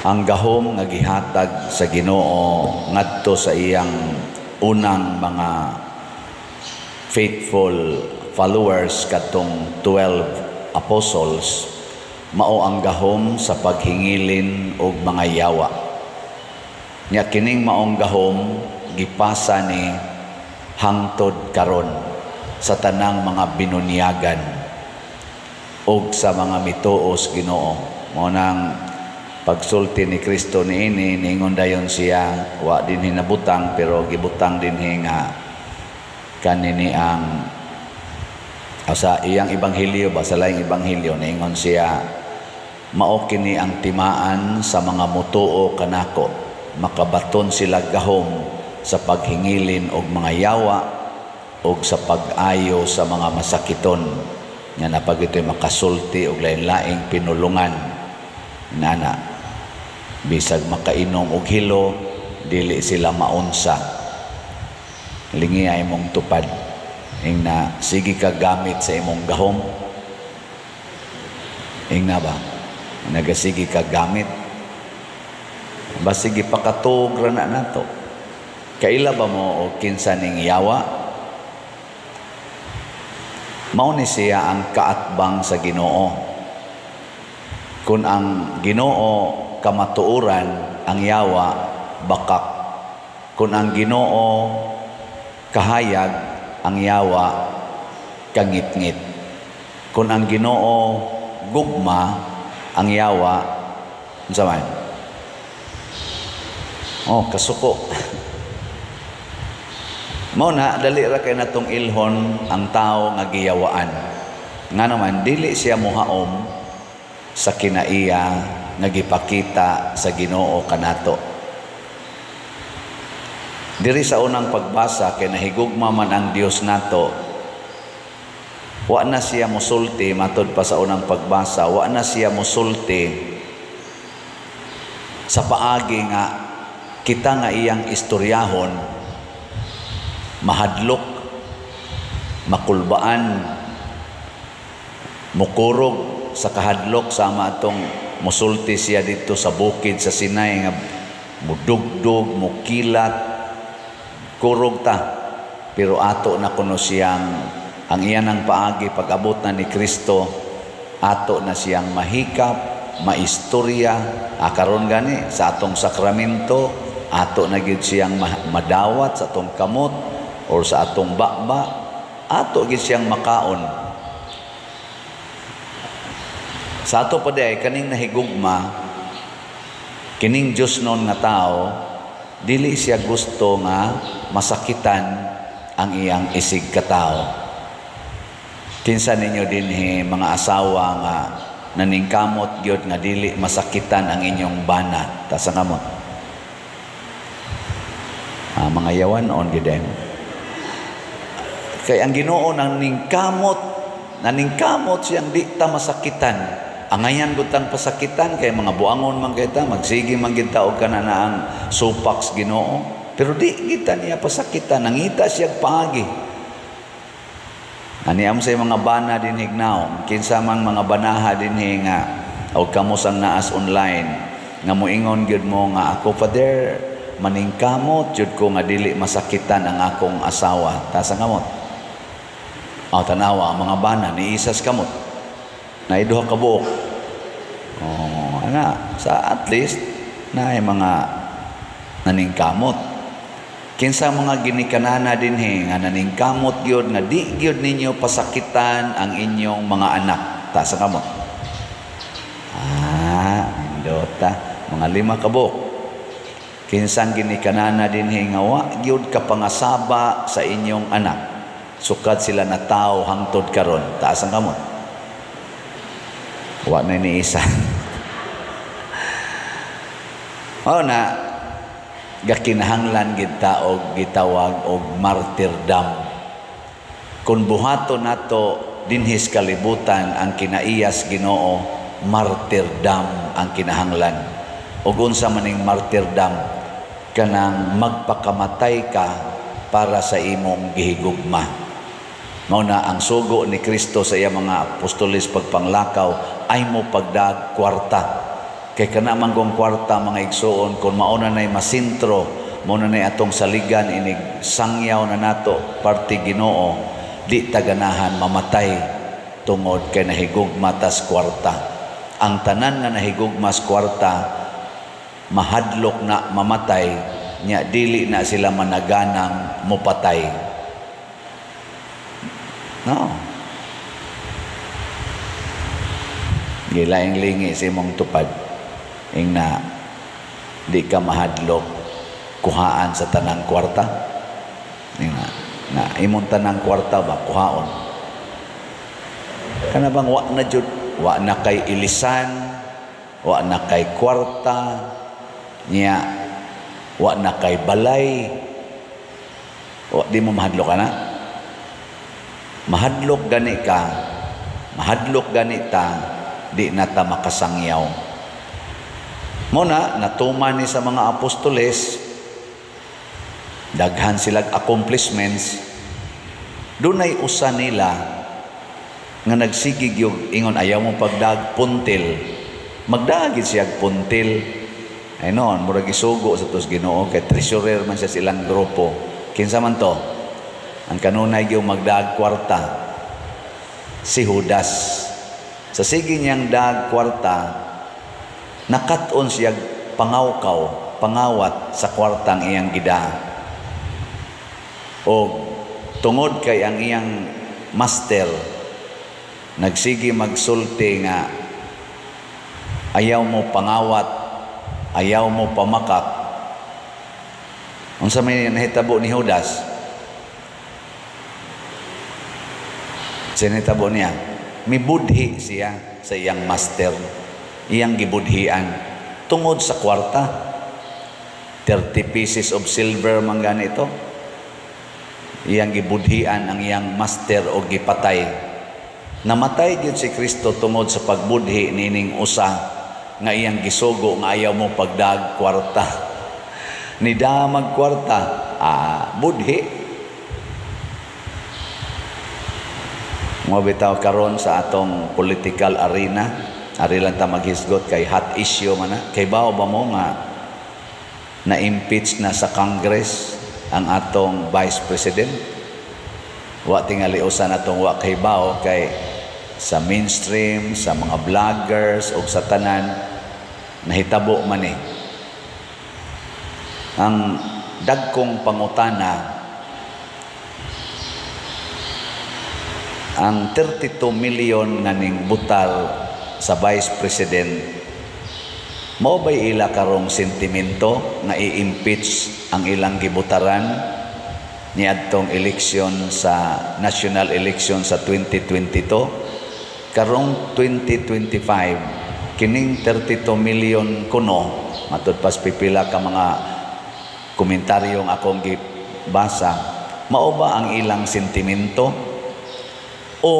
Ang gahom nga gihatag sa Ginoo ngadto sa iyang unang mga faithful followers, katong 12 apostles, mao ang gahom sa paghingilin og mga yawa. Nya kining maong gahom gipasa ni hangtod karon sa tanang mga binunyagan og sa mga mituos Ginoo. Mao nang pagsulti ni Kristo niini, niingon dayon siya, wa dinhi nabutang, pero gibutang dinhi nga kanini ang sa iyang ebanghelyo ba, sa laing ebanghelyo, niingon siya, "Mao kini ang timaan sa mga mutuo kanako, makabaton sila gahom sa paghingilin og mga yawa og sa pag-ayo sa mga masakiton." Nga napag ito'y makasulti og lain-laing pinulungan nana, bisag makainom og hilo, dili sila maunsa. Lingi ay imong tupad ing na sige ka gamit sa imong gahom. Ing na ba nagasige ka gamit ba, sige pakatuog ra na nato. Kaila ba mo og kinsa ning yawa? Mao ni siya ang kaatbang sa Ginoo. Kung ang Ginoo kamatuoran, ang yawa bakak. Kung ang Ginoo kahayag, ang yawa kangitngit. Kung ang Ginoo gugma, ang yawa unsa man? Oh, kasuko. Mao na dali ra kay natong ilhon ang tao nga giyawaan. Nga naman dili siya mohaom sa kinaiya nga gipakita sa Ginoo kanato. Diri sa unang pagbasa, kay nahigugma man ang Dios nato, wa na siya musulti. Matud pa sa unang pagbasa, wa na siya musulti sa paagi nga kita nga iyang istoryahon mahadlok, makulbaan, mukurog sa kahadlok, sama atong musulti siya dito sa bukid sa Sinai nga mudugdog, mukilat, kurog ta. Pero ato na kuno siyang ang iyan ang paagi, pag-abot na ni Kristo, ato na siyang mahikap, maistorya. Karon gani sa atong sakramento, ato na gyud siyang madawat sa atong kamot or sa atong baba, ato gyud siyang makaon. Sa ato pa day kaning nahigugma kining Dios non nga tao, dili siya gusto nga masakitan ang iyang isig katao. Kinsa ninyo dinhi mga asawa nga naningkamot gyud nga dili masakitan ang inyong bana? Tasa kamot. Mga yawan on gyud. Kay ang Ginoo naningkamot, naningkamot siyang di ta masakitan. Angayan gud tang pasakitan kay mga buangon man kay ta, magsige man gid ta og kana na ang supaks Ginoo. Pero di kita niya pasakitan, nangita siya paagi. Ani am sa mga bana din hignaw, kinsa man mga banaha dinhi nga og kamo sang naas online nga moingon gyud mo nga, "Ako, Father, maningkamot jud ko nga dili masakitan ang akong asawa." Tasa kamot. O tanawa ang mga bana ni isas kamot. Naiduha ka buok. Oh, ana, sa at least na ay mga naningkamot. Kinsa mga ginikanana dinhi nga naningkamot gyud nga di gyud ninyo pasakitan ang inyong mga anak? Taas ang kamot. Ah, indota, mga 5 ka buok. Kinsang ginikanana dinhi nga wa gyud ka pangasaba sa inyong anak, sukad sila na tao hangtod karon? Taas ang kamot. Wa na ni isa. Mao na gakinahanglan gid ta og gitawag og martyrdom. Kung buhaton nato dinhis kalibutan ang kinaiyas Ginoo, martyrdom ang kinahanglan. Ug unsa maning martyrdom? Kanang magpakamatay ka para sa imong gihigugma. Mao na ang sugo ni Kristo sa iyang mga apostoles pagpanglakaw ay mo pagdag kwarta. Kay kana man kong kwarta, mga igsuon, kung mauna na'y masintro, mao na atong saligan inig sangyaw na nato parte Ginoo, di taganahan mamatay tungod kay nahigugma tas kwarta. Ang tanan nga nahigugma sa kwarta mahadlok na mamatay nya, dili na sila managanang mopatay. No. Gilaing lingi sa imong tupad ingna di ka mahadlok kuhaan sa tanang kwarta. Ingna na imong tanang kwarta ba kuhaon kana bang wa na jud, wa na kay ilisan, wa na kay kwarta niya, wa na kay balay, wa di mo mahadlok ka na? Mahadlok gani ka, mahadlok gani ta, di na ta makasangyaw. Muna, natuman ni sa mga apostoles, daghan silag accomplishments, dunay usa nila nga nagsigig yung ingon ayaw mo pagdag puntil. Magdagid siya puntil. Ay noon, murag isugo sa tos Ginoo kay treasurer man siya sa ilang grupo. Kinsa man to? Ang kanunay yung magdaag kwarta, si Judas. Sa sige niyang daag kwarta, nakat-on siya pangawkaw, pangawat sa kwartang iyang gida. O tungod kay ang iyang master nagsigi magsulti nga ayaw mo pangawat, ayaw mo pamakak. Unsa may nahitabo ni Judas? Sinitabo niya, mibudhi siya sa iyang master, iyang gibudhian tungod sa kwarta. 30 pieces of silver man ganito. Iyang gibudhian ang iyang master o gipatay. Namatay gyud si Kristo tungod sa pagbudhi nining usa nga iyang gisugo nga ayaw mo pagdag kwarta. Nidamag kwarta, budhi. Mo bitaw karon sa atong political arena, ari lang ta maghisgot kay hot issue man na. Kay bao ba mo nga na-impeach na sa Congress ang atong Vice President? Wa tingali usa natong wa kay bao kay sa mainstream, sa mga vloggers o sa tanan nahitabo man eh. Ang dagkong pangutana, ang 32 million nga ning butal sa Vice President, mao ba'y ila karong sentimento nga i-impeach ang ilang gibutaran niadtong eleksyon sa national election sa 2022? Karong 2025, kining 32 million kuno, matud pas pipila ka mga komentaryong akong gibasa, mao ba ang ilang sentimento? O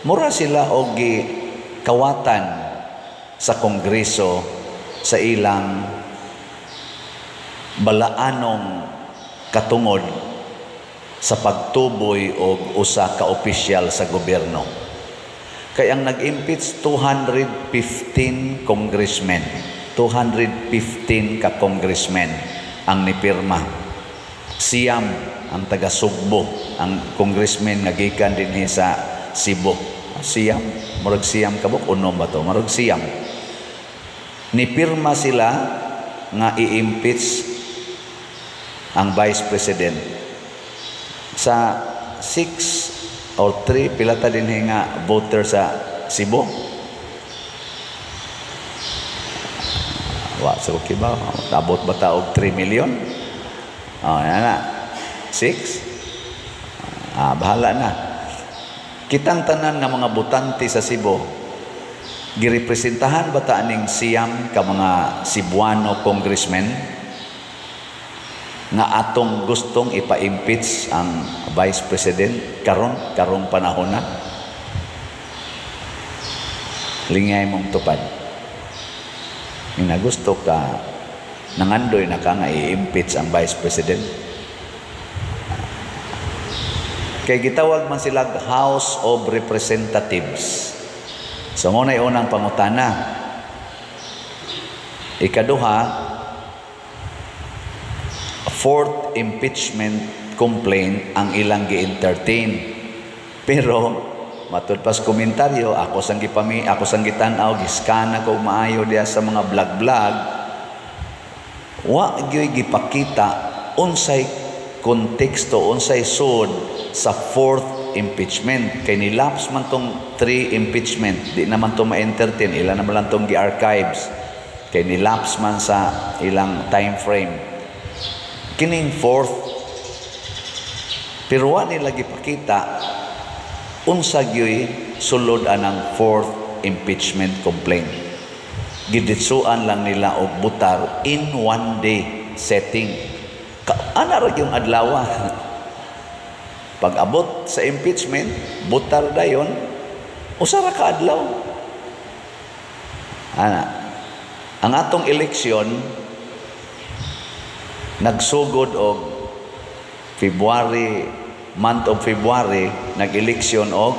mura sila og gikawatan sa Kongreso sa ilang balaanong katungod sa pagtuboy og usa ka opisyal sa gobyerno? Kay ang nag-impeach 215 congressmen, 215 ka congressmen ang nipirma. Siyam ang taga Sugbo, ang congressman nga gikan dinhi sa Cebu. Siyam, murag siyam kabuk unom ba to? Murag siyam. Nipirma sila nga i-impeach ang Vice President. Sa 6 or 3 pila ta dinhi nga voter sa Cebu? Wa sa okay ba? Tabot ba ta og 3 million? Oh, yan na. 6? Bahala na. Kitang tanan nga mga botante sa Cebu, girepresentahan ba ta aning siyam ka mga Cebuano congressmen nga atong gustong ipa-impeach ang Vice President karon, karong panahon na? Lingay mong tupad. Yung nagusto ka, nangandoy na ka nga i-impeach ang Vice President. Kay gitawag man sila House of Representatives. So ngunay unang pangutana, Ikaduha, fourth impeachment complaint ang ilang gi-entertain. Pero matud pas komentaryo, ako sang gitan-aw, giskan ako maayo diya sa mga vlog-vlog, wa gyoy gipakita unsay konteksto, unsay sud sa fourth impeachment, kay nilapse man tong three impeachment, di naman to ma-entertain, ila naman lang tong gi-archives kay nilapse man sa ilang time frame kining fourth. Pero wa nila gipakita unsa gyoy sulod anang fourth impeachment complaint. Giditsuan lang nila og butar in one day setting. Ana ra gyung adlaw. Pag abot sa impeachment, butar dayon, usa ra ka adlaw. Ana. Ang atong eleksyon nagsugod og February, month of February, nag-eleksyon og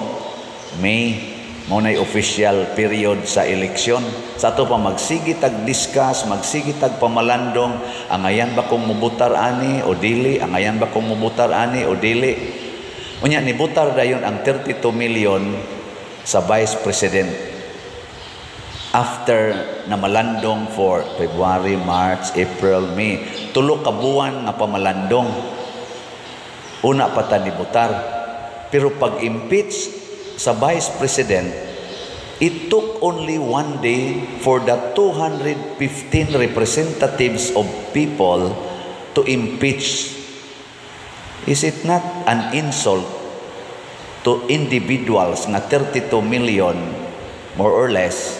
May. Mao nay official period sa eleksyon. Sa ato pa magsige tag discuss, magsige tag pamalandong, angayan ba kong mubutar ani o dili, angayan ba kong mubutar ani o dili. Unya nibutar dayon ang 32 million sa Vice President after na malandong for February, March, April, May. 3 ka buwan nga pamalandong. Una pa ta nibutar. Pero pag-impeach sa Vice President, it took only one day for the 215 representatives of people to impeach. Is it not an insult to individuals nga 32 million, more or less,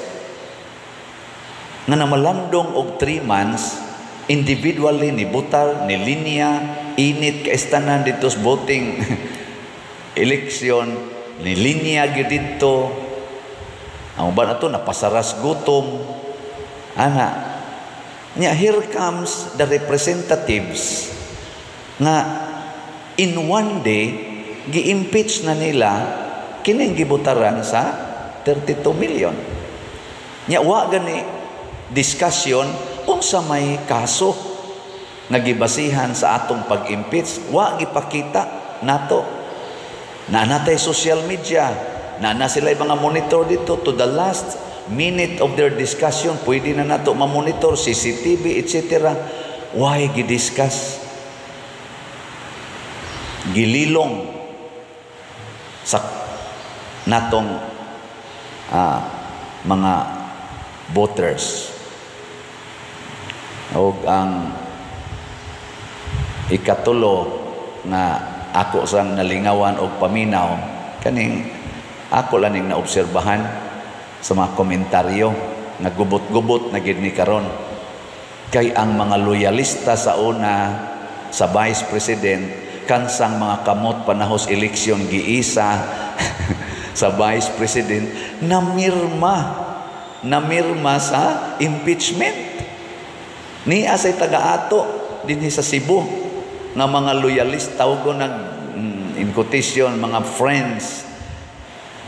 nga namalandong og 3 months individually, ni butar, ni linya, init kaayo didto sa voting election, ni linya gyud didto? Ang uban ato napasaras gutom ana. Nya here comes the representatives nga in one day gi-impeach na nila kining gibutaran sa 32 million. Nya wa gani discussion unsa may kaso nga gibasihan sa atong pag-impeach. Wa gipakita nato. Na natay social media, na na sila mga monitor dito to the last minute of their discussion, pwede na nato ma-monitor, CCTV, etc. Why gi-discuss? Gililong sa natong mga voters. Og ang ikatulo nga ako sang nalingawan og paminaw, kaning ako lang ning naobserbahan sa mga komentaryo nga gubot-gubot na gid ni karon, kay ang mga loyalista sa una sa Vice President, kansang mga kamot panahos eleksyon giisa sa Vice President, namirma sa impeachment. Niya say taga-ato dinhi sa Cebu nga mga loyalista, tawgo nag in quotation, mga friends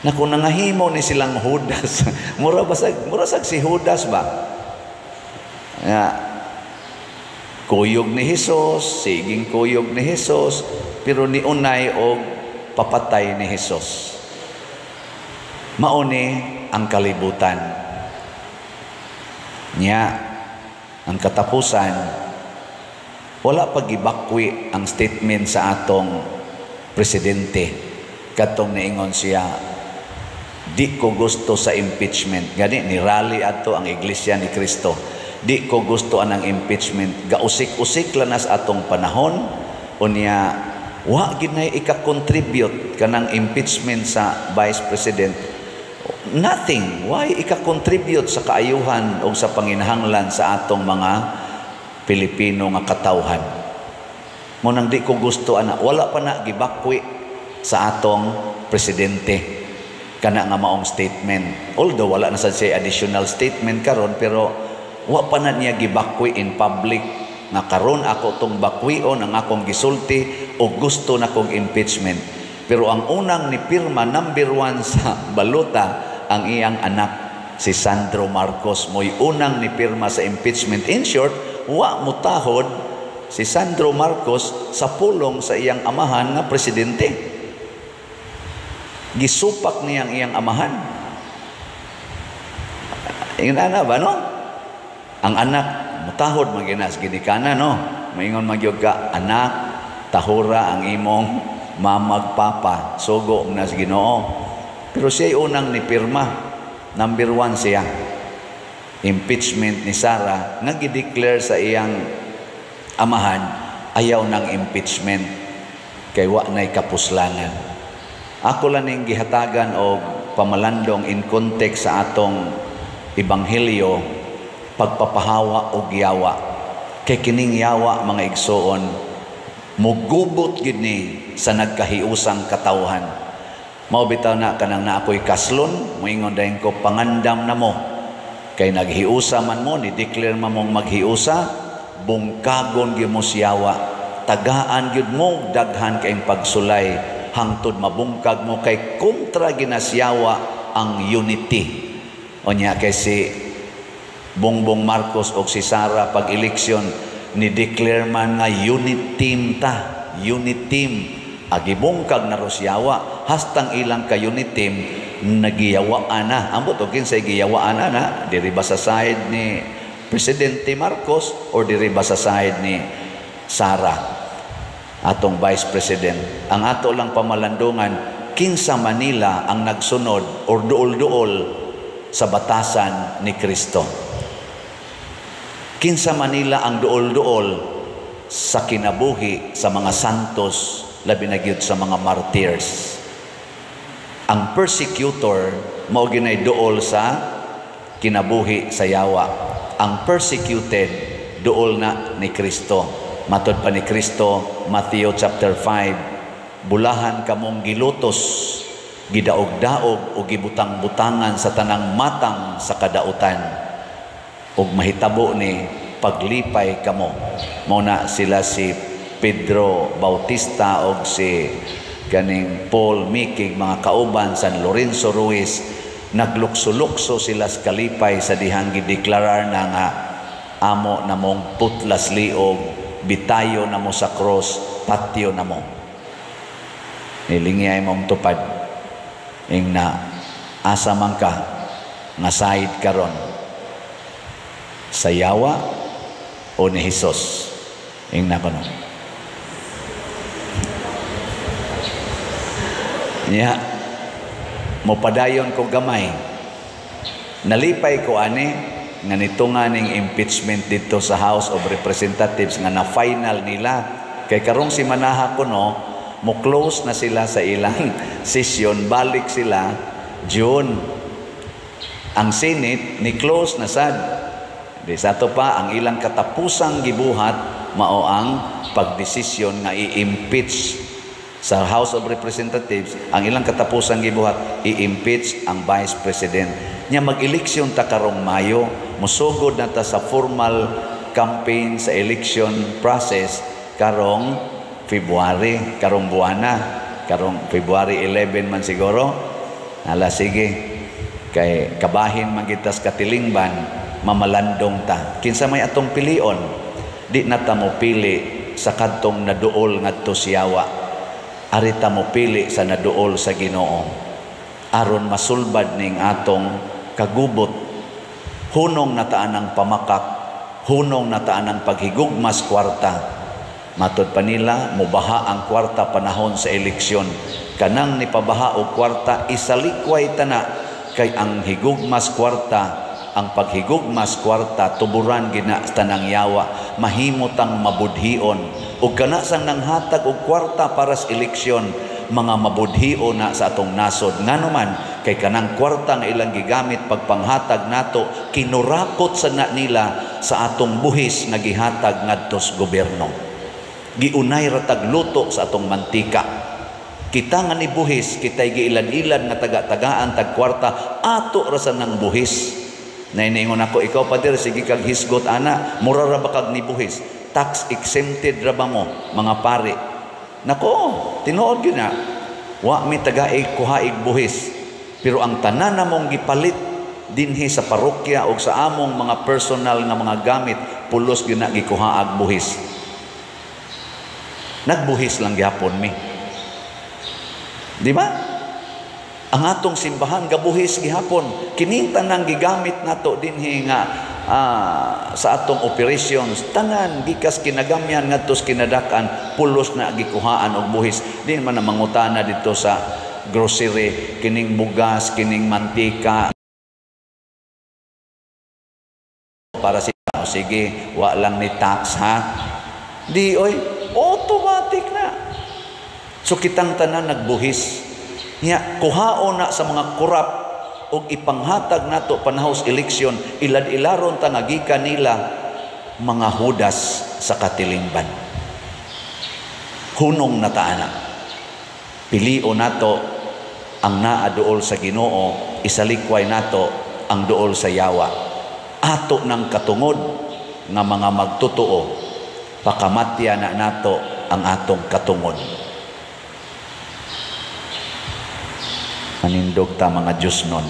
na kung nangahimo ni silang Judas, mura sag si Judas ba nga kuyog ni Jesus, siging kuyog ni Jesus, pero niunay og papatay ni Jesus. Mao ni ang kalibutan. Nya ang katapusan, wala pa gibakwi ang statement sa atong presidente katong niingon siya, "Di ko gusto sa impeachment." Gani ni rally ato ang Iglesia ni Cristo, "Di ko gusto anang impeachment, gausik-usik lang sa atong panahon." Unya wa gid nay ika-contribute kanang impeachment sa Vice President. Nothing. Why ika-contribute sa kaayuhan o sa panginahanglan sa atong mga Pilipino nga katawhan? Mo nang di ko gusto ana. Wala pa na gibakwi sa atong presidente kana nga maong statement, although wala na sad siya additional statement karon, pero wa pa na niya gibakwi in public nga karon ako tong bakwion ang akong gisulti o gusto na kong impeachment. Pero ang unang ni pirma, number 1 sa balota, ang iyang anak. si Sandro Marcos mo'y unang nipirma sa impeachment. In short, wa mutahod si Sandro Marcos sa pulong sa iyang amahan nga presidente. Gisupak niyang iyang amahan. Ingon ana ba, no? Ang anak mutahod man gyud sa ginikanan, no? Maingon man gyud ka, "Anak, tahura ang imong mamag papa, sugo na sa Ginoo." Pero siya unang nipirma. Number 1 siya. Impeachment ni Sara nga gi-declare sa iyang amahan, ayaw ng impeachment kay wa nay kapuslanan. Ako lang ning gihatagan og pamalandong in context sa atong ebanghelyo, pagpapahawa og yawa. Kay kining yawa, mga igsoon, mugubot gid ni sa nagkahiusang katawhan. Mao bitaw na kanang na ako'y kaslon, moingon dayon ko, "Pangandam na mo." Kay naghiusa man mo, ni declare man mong maghiusa, bungkagon gyud mo siyawa. Tagaan gyud mo daghan kayong pagsulay hangtod mabungkag mo, kay kontra ginasyawa ang unity. Unya kay si Bongbong Marcos o si Sara, pag eleksyon ni declare man nga unit team ta, unit team. Agibungkag na rosyawa hastang ilang ka unit team nagiyawaan na. Ambot og kinsay giyawaan na na, diri ba sa side ni Presidente Marcos or diri ba sa side ni Sara, atong Vice President? Ang ato lang pamalandungan, kinsa Manila ang nagsunod or duol-duol sa batasan ni Kristo, kinsa Manila ang duol-duol sa kinabuhi sa mga santos, labi na gyud sa mga martyrs. Ang persecutor mao ginay duol sa kinabuhi sa yawa. Ang persecuted, duol na ni Kristo. Matod pa ni Kristo, Matthew chapter 5, "Bulahan kamong gilutos, gidaog-daog o gibutang-butangan sa tanang matang sa kadautan. Ug mahitabo ni paglipay kamo." Mao na sila si Pedro Bautista og si ganing Paul Mikig, mga kauban San Lorenzo Ruiz, naglukso-lukso sila sa kalipay sa dihang gideklarar na nga amo namong putlas liog, bitayo namo sa cross, patyo namo. Nilingiyay mong tupad ing na asa man ka nga side karon, sa yawa o ni Hesus? Ing na kono. Nya, mopadayon ko gamay. Nalipay ko ani nga nito nga ning impeachment dito sa House of Representatives nga na final nila. Kay karong si Manaha kuno, mo close na sila sa ilang session, balik sila June. Ang Senate ni close na sad. Di sa ato pa ang ilang katapusang gibuhat mao ang pagdesisyon nga i-impeach sa House of Representatives. Ang ilang katapusang gibuhat, i-impeach ang Vice President. Nya mag-eleksyon ta karong Mayo, musugod na ta sa formal campaign sa election process karong February, karong buwana, karong February 11 man siguro. Hala sige, kay kabahin man kita sa katilingban, mamalandong ta. Kinsa may atong pilion? Di na ta mo pili sa kadtong naduol ngadto siyawa, arita mo pili sa naduol sa Ginoo aron masulbad ning atong kagubot. Hunong nataan ang pamakak, hunong nataan ang paghigugmas kwarta. Matod pa nila, mubaha ang kwarta panahon sa eleksyon. Kanang nipabaha og kwarta, isalikway tana, kay ang higugmas kwarta, ang paghigugmas kwarta, tuburan gina tanang yawa, mahimo tang mabudhion. Ug kana sang nanghatag og kwarta para sa eleksyon, mga mabudhion na sa atong nasod. Ngano man, kay kanang kwarta nga ilang gigamit pagpanghatag nato, kinurakot sa na nila sa atong buhis nga gihatag ngadto sa gobyerno. Giunay ra tag luto sa atong mantika. Kita nga ni buhis, kita'y giilan-ilan nga taga-tagaan tag kwarta, ato ra sa nang buhis. Nainiingon ako, "Ikaw pader, sige kag hisgot ana, mura ra ba kag ni buhis? Tax exempted ra ba mo, mga pare?" Nako, tinuod gyud na. Wa mi tagaig kuhaig buhis. Pero ang tanan namong gipalit Dinhi sa parokya o sa among mga personal nga mga gamit, pulos gyud na gikuhaag buhis. Nagbuhis lang gyapon mi. Di ba? Ang atong simbahan gabuhis gihapon. Kining tanang gigamit nato dinhi nga sa atong operations, tanan gikas kinagamyan ngadto sa kinadakan, pulos na gikuhaan og buhis. Di man na mangutana dito sa grocery, kining bugas, kining mantika para sa, "O sige, wa lang ni tax ha." Di oy, automatic na. So kitang tanan nagbuhis. Nya kuhaon na sa mga korap og ipanghatag nato panahos eleksyon, ilad-ilaron ta nga gikan nila mga Hudas sa katilingban. Hunong na ta ana. Pilion nato ang naa duol sa Ginoo, isalikway nato ang duol sa yawa. Ato ng katungod nga mga magtotoo, pakamatya na nato ang atong katungod. Manindog ta, mga Diyos nun.